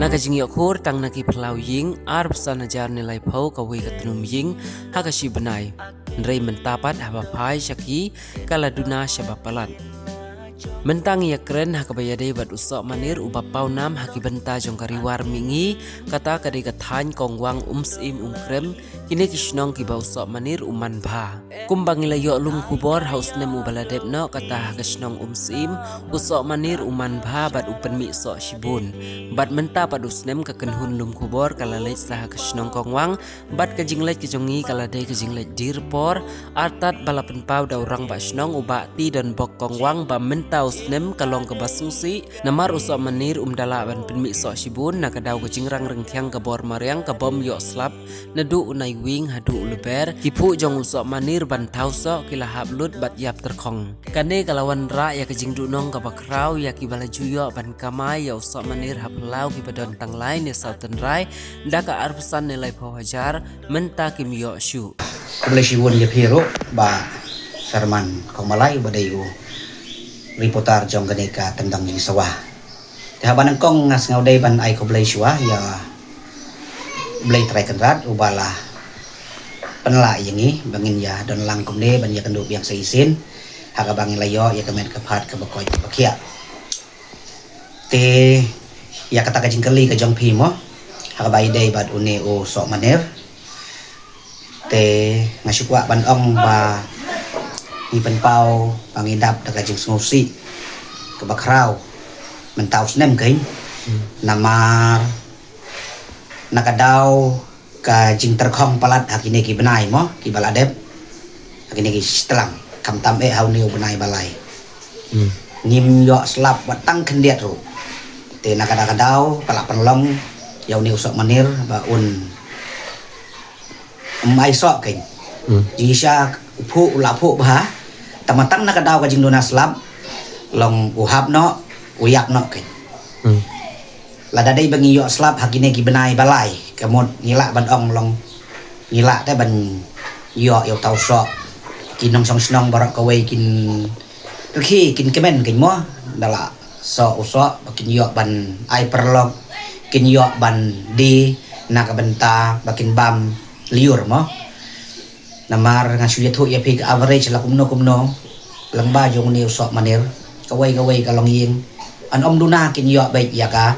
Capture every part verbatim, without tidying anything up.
Ka jingïoh khur tang na ki phyllaw ïing, arphew san hajar ne laiphew kawei ka tnum ïing ha ka shi bnai. Hynrei mynta pat haba phai sha ki ka la duna sha ba palat. Mynta ngi ïakren ha kaba ïadei bad u Sohmanir uba pawnam ha ki bynta jong ka Ri War Mihngi, kata ka dei ka thaiñ Kongwang, Umsyiem, Umkrem, kine ki shnong kiba u Sohmanir u man bha. Kumba ngi la ïoh lum khubor ha u snem uba la dep noh, kata ha ka shnong Umsyiem u Sohmanir u man bha bad u pynmih soh shibun. Bad mynta pat u snem ka kynhun lum khubor ka la leit sa ha ka shnong Kongwang, bad ka jingleit ka jong ngi ka la dei ka jingleit dier por, artat ba la pynpaw da u rangbah shnong u Bah T. Donbok Kongwang ba mynta u snem ka long kaba sngewsih, namar u Sohmanir um da lah ban pynmih soh shibun na ka daw ka jingrang ryngkhiang ka bor mariang ka bym ïoh slap, naduh u Naiwieng haduh u Lber, ki phuh jong u Sohmanir ban thaw soh ki la hap lut bad ïap tyrkhong. Kane ka la wanrah ïa ka jingduhnong kaba khraw ïa kiba la ju ïoh ban kamai ïa u Sohmanir ha phyllaw kiba don tang lai ne saw tynrai, da ka arphew san ne laiphew hajar, mynta kim ïoh shuh. Khublei shibun ïa phi ruh Bah Sharman Khongmalai uba dei u reporter jong kane ka Tyndong Jingsawa. Te haba nyngkong nga sngew dei ban ai khublei shuwa ïa U Blei Trai Kynrad uba la pynlah ïa ngi ba ngin ïa don lang kumne ban ïakynduh biang sa shisien ha kaba ngi la ïoh ïa ka met ka phad kaba koit kaba khiah. Te ïa kata ka jingkylli ka jong phi mo, ha kaba ïadei bad une u Sohmanir, te nga shu kwah ban ong ba ngi pynpaw ba ngi dap da ka jingsngewsih kaba khraw mynta u snem kein. Hmm. Namar na ka daw ka jingtyrkhong palat ha kine ki bnai mo kiba la dep, ha kine ki shitlang, khamtam eh ha une u bnai ba lai. Hmm. Ngim ïoh slap wat tang khyndiat ruh. Te na ka daw ka daw ka la pynlong ïa une u Sohmanir ba un um ai soh kein. Hmm. Jingshisha u phuh u la phuh bha, tang ma tang na ka daw ka jingduna slap long u hap noh, u ïap noh kein. Hmm. Lada dei ba ngi ïoh slap ha kine ki bnai ba lai, ka mut ngi lah ban ong long ngi lah te ban ïoh ïa u thaw soh. Ki nongshong shnong baroh kawei kin rkhie, kin kmen kein mo, da la soh u soh ba kin ïoh ban ai paralok, kin ïoh ban die na ka bynta ba kin bam lyiur mo. Namar nga shu ïathuh ïa phi ka average la kumno kumno lyngba jong une u Sohmanir, kawei kawei ka longïing, yn ym duna kin ïoh beit ïa ka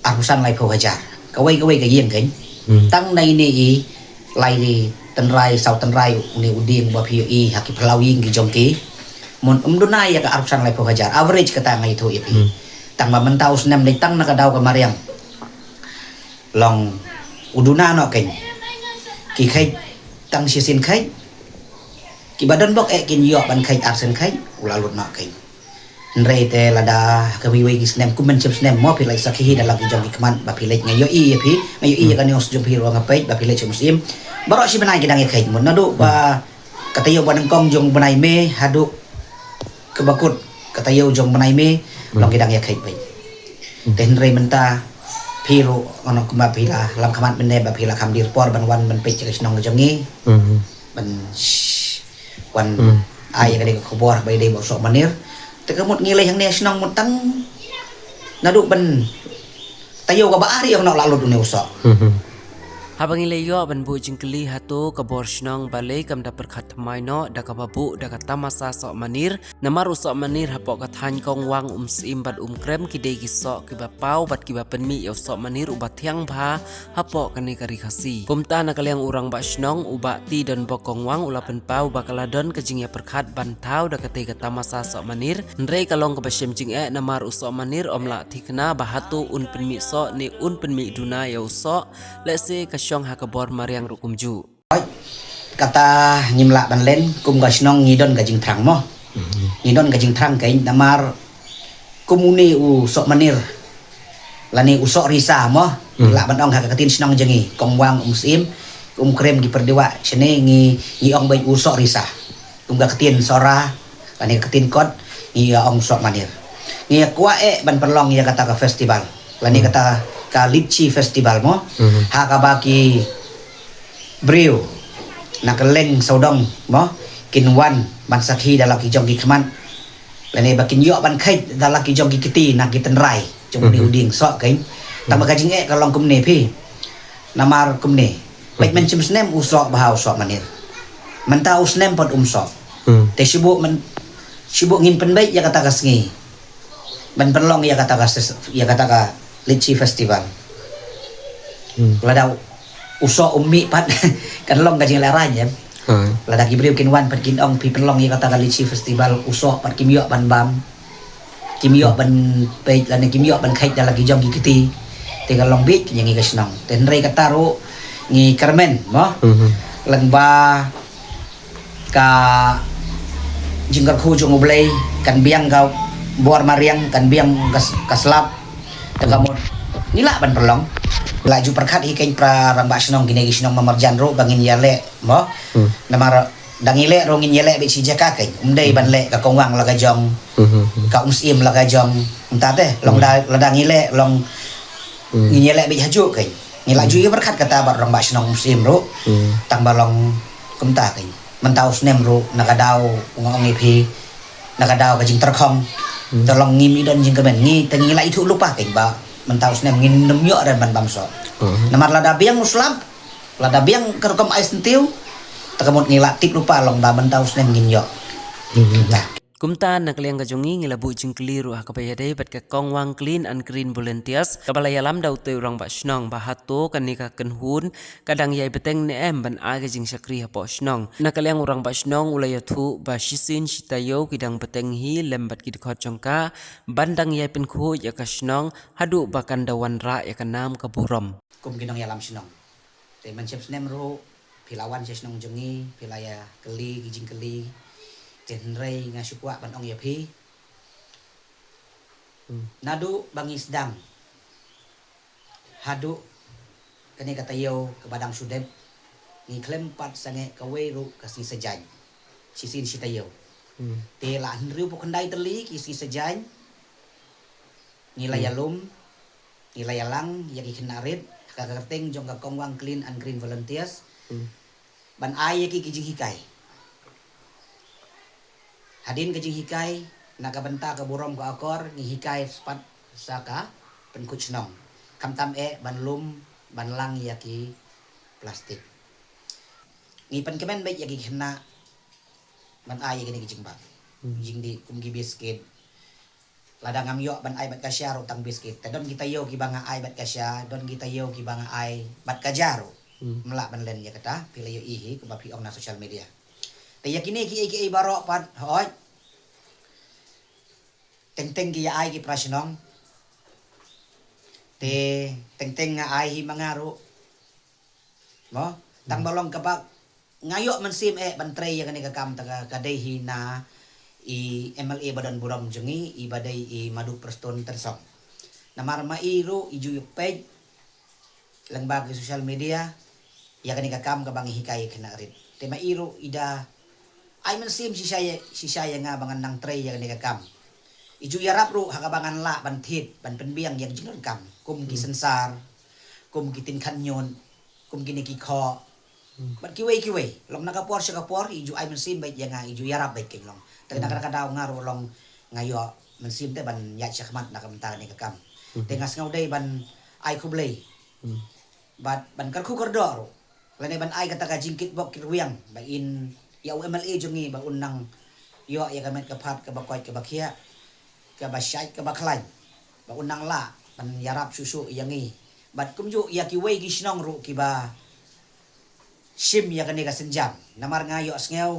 arphew san laiphew hajar. Kawei kawei ka ïing kein. Hmm. Tang na ine i lai tynrai saw tynrai une u dieng ba phi ïohi ha ki phyllaw ïing ki jong ki, mon ym duna ïa ka arphew san laiphew hajar. Average kata nga ïathuh ïa phi. Hmm. Tang ba mynta u snem dei tang na ka daw ka mariang long u duna noh kein. Ki kheit tang shisien kheit. Kiba don bok eh kin ïoh ban kheit arsien kheit, u la lut noh kein. Hynrei te lada ha kawei kawei ki snem, kum mynshem snem mo phi leit sakhi da la ki jong ki khmat ba phi leit, nga ïohi ïa phi, nga ïohi ïa ka news jong phi ruh nga peit ba phi leit sha Umsyiem. Baroh shi bnai ki dang ïa kheit, mut naduh ba ka taïew ba nyngkong jong bnai May haduh kaba kut ka taïew jong bnai May, hmm, long ki dang ïa kheit beit. Hmm. Te hynrei mynta phi ruh, ono kumba phi la lam khmat mynne ba phi la kham dier por ban wan ban peit sha ka shnong ka jong ngi. Hmm. Ban sh-, wan, hmm, ai ïa kane ka khubor ba ïadei bad u Sohmanir. Te ka mut ngi leit hangne shnong mut tang naduh ban taïew kaba ar ïa u noh la lut une u soh. Hmm. Haba ngi la ïoh ban buh jingkylli hato ka bor shnong balei kam da pyrkhat thymmai noh da kaba buh da ka tamasa Sohmanir, namar u Sohmanir hapoh ka thaiñ Kongwang, Umsyiem bad Umkrem ki dei ki soh kiba paw bad kiba pynmih ïa u Sohmanir uba thiang bha hapoh kane ka ri Khasi. Kumta na ka liang u rangbah shnong u Bah T. Donbok Kongwang u la pynpaw ba ka la don ka jingïapyrkhat ban thaw da katei ka tamasa Sohmanir, hynrei ka long kaba shem jingeh namar u Sohmanir ym lah thikna ba hato un pynmih soh ne un pynmih duna ïa u soh, lehse ka shong ha ka bor mariang ruh kumjuh. Oi, kata ngim lah ban len, kum ka shnong ngi don ka jingthrang mo. Mhm. Ngi don ka jingthrang kein namar kum une u Sohmanir lane u Sohrisa mo. Hmm. Lah ban ong ha ka ktien shnong jong ngi, Kongwang, Umsyiem, Umkrem, ki Pyrdiwah, shane ngi, ngi ong beit u Sohrisa. Kum ka ktien Sohra lane ka ktien kot, ngi ïa ong Sohmanir. Ngi ïa kwah eh ban pynlong ïa kata ka festival lane, hmm, kata ka Litchi Festival mo. Hmm. Ha kaba ki briew na kylleng sawdong mo kin wan ban sakhi da la ki jong ki khmat, lane ba kin ïoh ban kheit da la ki jong ki kti na ki tynrai. Jong une u dieng soh kein. Tang ba ka jingeh ka long kumne phi. Namar kumne. Peit, mynshem snem u soh bha, u soh manir. Mynta u snem pat um soh. Te shu buh myn, shu buh ngin pynbeit ïa kata ka sngi ban pynlong ïa kata ka ses-, ïa kata ka Litchi Festival. Lada u soh um mih pat kan long ka jinglehrain em. Lada ki briew kin wan pat kin ong phi pynlong ïa kata ka Litchi Festival, u soh pat kim ïoh ban bam, kim ïoh ban peit lane kim ïoh ban kheit da la ki jong ki kti. Te ka long bieit ïa ngi ka shnong. Te hynrei kata ruh ngi kyrmen mo. Lyngba ka jingkyrkhu jong U Blei, kan biang ka bor mariang, kan biang ka s-, ka slap. Te ka mut ngi lah ban pynlong. La ju pyrkhat hi kein para rangbah shnong kine ki shnong marjan ruh ba ngin ïaleh mo. Namar da ngi leh ruh ngin ïaleh beit shi jaka kein. Um dei ban leh ka Kongwang la ka jong, ka Umsyiem la ka jong. Mynta te long da, lada ngi leh long ngin ïaleh beit hajuh kein. Ngi la ju ïa pyrkhat kata bad rangbah shnong Umsyiem ruh. Tang ba long kumta kein. Mynta u snem ruh na ka daw nga ong ïa phi, na ka daw ka jingtyrkhong. Te long ngim i don jingkmen ngi, te ngi la ithuh lypa kein ba mynta u snem ngin nym ïoh re ban bam soh. Namar lada biang u slap, lada biang ka rukom ai syntiew, te ka mut ngi la tip lypa long ba mynta u snem ngin ïoh. Kumta na ka liang ka jong ngi ngi la buh jingkylli ruh ha kaba ïadei bad ka Kongwang Clean and Green Volunteers kaba la ïalam da utei u rangbah shnong ba hato kane ka kynhun ka dang ïai bteng ne em ban ai ka jingshakri hapoh shnong. Na ka liang u rangbah shnong u la ïathuh ba shisien shi taïew ki dang bteng hi lem bad ki dkhot jong ka ban dang ïai pynkhuid ïa ka shnong haduh ba kan da wanrah ïa ka nam ka burom. Kum ki nongïalam shnong. Te mynshem snem ruh phi la wan sha shnong jong ngi, phi la ïa kylli ki jingkylli. Te hynrei nga shu kwah ban ong ïa phi. Naduh ba ngi sdang haduh kane ka taïew kaba dang shu dep, ngi khlem pat sangeh kawei ruh ka sngi Saitjaiñ. Shisien shi taïew. Te la hynriewphew khyndai tylli ki sngi Saitjaiñ ngi la ïalum, ngi la ïalang ïa ki khynnah rit ha ka kyrteng jong ka Kongwang Clean and Green Volunteers ban ai ïa ki ki jinghikai. Hadien ka jinghikai, na ka bynta ka burom ka akor, ngi hikai pat sa ka pynkhuid shnong. Khamtam eh ban lum, ban lang ïa ki plastik. Ngi pynkmen beit ïa ki khynnah ban ai ïa kine ki jingbam. Jingdih kum ki biskit. Lada ngam ïoh ban ai bad ka sha ruh tang biskit. Te don ki taïew kiba nga ai bad ka sha, don ki taïew kiba nga ai bad ka ja ruh. Ym lah ban len ïa kata, phi la ïohi hi, kumba phi ong na social media. Te ïa kine kiei kiei baroh pat, hooid. Teng teng ki ïa ai ki para shnong. Te teng teng nga ai hi ma nga ruh. Mo, tang ba long kaba nga ïoh mynsiem eh ban trei ïa kane ka kam, te ka, ka dei hi na i M L A ba don burom jong ngi, i ba dei i Madu Prestone Tynsong. Namar ma i ruh i ju ïa peit lyngba ki social media ïa kane ka kam kaba ngi hikai ïa khynnah rit. Te ma i ruh i da ai mynsiem shisha ïa, shisha ïa nga ba ngan nang trei ïa kane ka kam. I ju ïarap ruh ha kaba ngan lah ban thied, ban pynbiang ïa ka jingdonkam kum ki sensar, kum ki tyngkhan ñiut, kum kine ki khoh. Bad kiwei kiwei, long na ka por sha ka por, i ju ai mynsiem beit ïa nga, i ju ïarap beit kein long. Te na ka daw nga ruh long nga ïoh mynsiem te ban ïaid shakhmat na ka bynta kane ka kam. Te nga sngew dei ban ai khublei. Bad ban kyrkhu kyrdoh ruh. Lane ban ai kata ka jingkitbok kitrwiang ba in ïa u M L A jong ngi ba un nang ïoh ïa ka met ka phad kaba koit kaba khiah, kaba shait kaba khlaiñ, ba un nang lah ban ïarap shuh shuh ïa ngi. Bad kumjuh ïa kiwei ki shnong ruh kiba shim ïa kane ka sienjam. Namar nga ïohsngew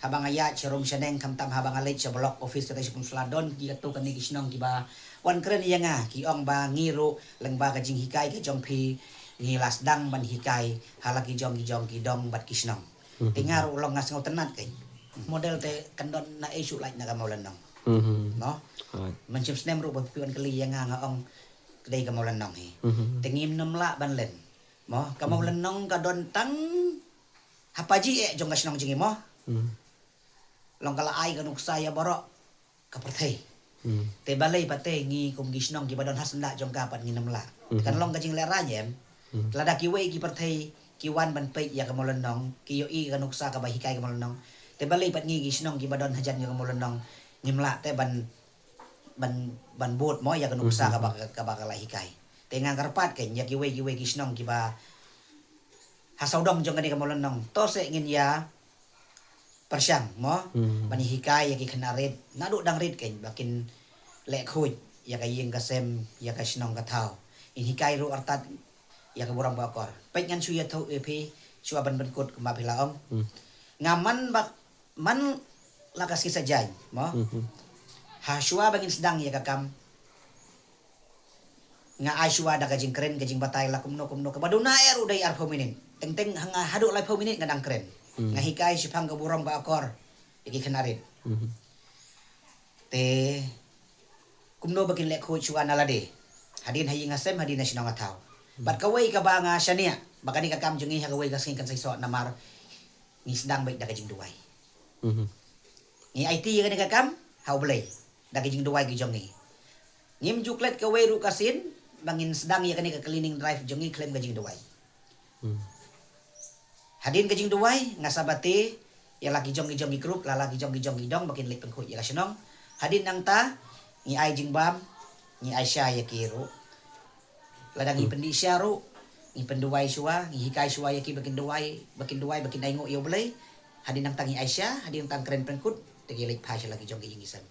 haba nga ïaid sharum shaneng, khamtam haba nga leit sha block office kata sha Pynursla, don ki katto katne ki shnong kiba wan kren ïa nga, ki ong ba ngi ruh lyngba ka jinghikai ka jong phi ngi la sdang ban hikai ha la ki jong ki jong ki dong bad ki shnong. Te nga ruh long nga sngewtynnat kein. Model te kan don naei shuh lait na ka Mawlynnong. No? Mynshem snem ruh ba phi wan kylli ïa nga, nga ong ka dei ka Mawlynnong hi. Te ngim nym lah ban len. Mo, ka Mawlynnong ka don tang ha pajih eh jong ka shnong jong ngi mo. Long ka la ai ka nuksa ïa baroh ka pyrthei. Te balei pat te ngi kum ki shnong kiba don ha syndah jong ka pat ngin nym lah. Kan long ka jinglehrain em. Lada kiwei ki pyrthei ki wan ban peit ïa ka Mawlynnong, ki ïohi ka nuksa kaba hikai ka Mawlynnong. Te balei pat ngi ki shnong kiba don hajan ïa ka Mawlynnong ngim lah te ban ban, ban bud mo ïa ka nuksa kaba, kaba ka la hikai. Te nga kyrpad kein ïa kiwei kiwei ki shnong kiba ha sawdong jong kane ka Mawlynnong, to seh ngin ïa pyrshang mo ban hikai ïa ki khynnah rit naduh dang rit kein ba kin leh khuid ïa ka ïing ka sem, ïa ka shnong ka thaw. Ngin hikai ruh artat ïa ka burom ka akor. Peit, ngan shu ïathuh ïa phi shuwa ban pynkut kumba phi la ong. Nga man ba, man la ka sngi Saitjaiñ mo, ha shuwa ba ngin sdang ïa ka kam, nga ai shuwa da ka jingkren, ka jingbatai la kumno kumno, kaba duna eh ruh dei arphew minit. Teng teng ha nga haduh laiphew minit nga dang kren. Nga hikai shaphang ka burom ka akor ïa ki khynnah rit. Te kumno ba kin leh khuid shuwa na lade, hadien ha ïing ha sem, hadien ha shnong ha thaw. Bad kawei kaba nga shaniah ba kane ka kam jong ngi ha kawei ka sngi kan sa ïasoh namar ngi sdang beit da ka jingduwai. Ngi aiti ïa kane ka kam ha U Blei da ka jingduwai ki jong ngi. Ngim ju klet kawei ruh ka sien ba ngin sdang ïa kane ka cleaning drive jong ngi khlem ka jingduwai. Hadien ka jingduwai nga sa bate ïa la ki jong ki jong ki group, la la ki jong ki jong ki dong ba kin leit pynkhuid ïa ka shnong. Hadien nangta ngi ai jingbam, ngi ai sha ïa ki ruh. Lada ngi pyndih sha ruh, ngi pynduwai shuwa, ngi hikai shuwa ïa ki ba kin duwai, ba kin duwai, ba kin ainguh ïa U Blei. Hadien nangta ngi ai sha, hadien nangta ngi kren pynkut, te ki leit phai sha la ki jong ki ïing ki sem.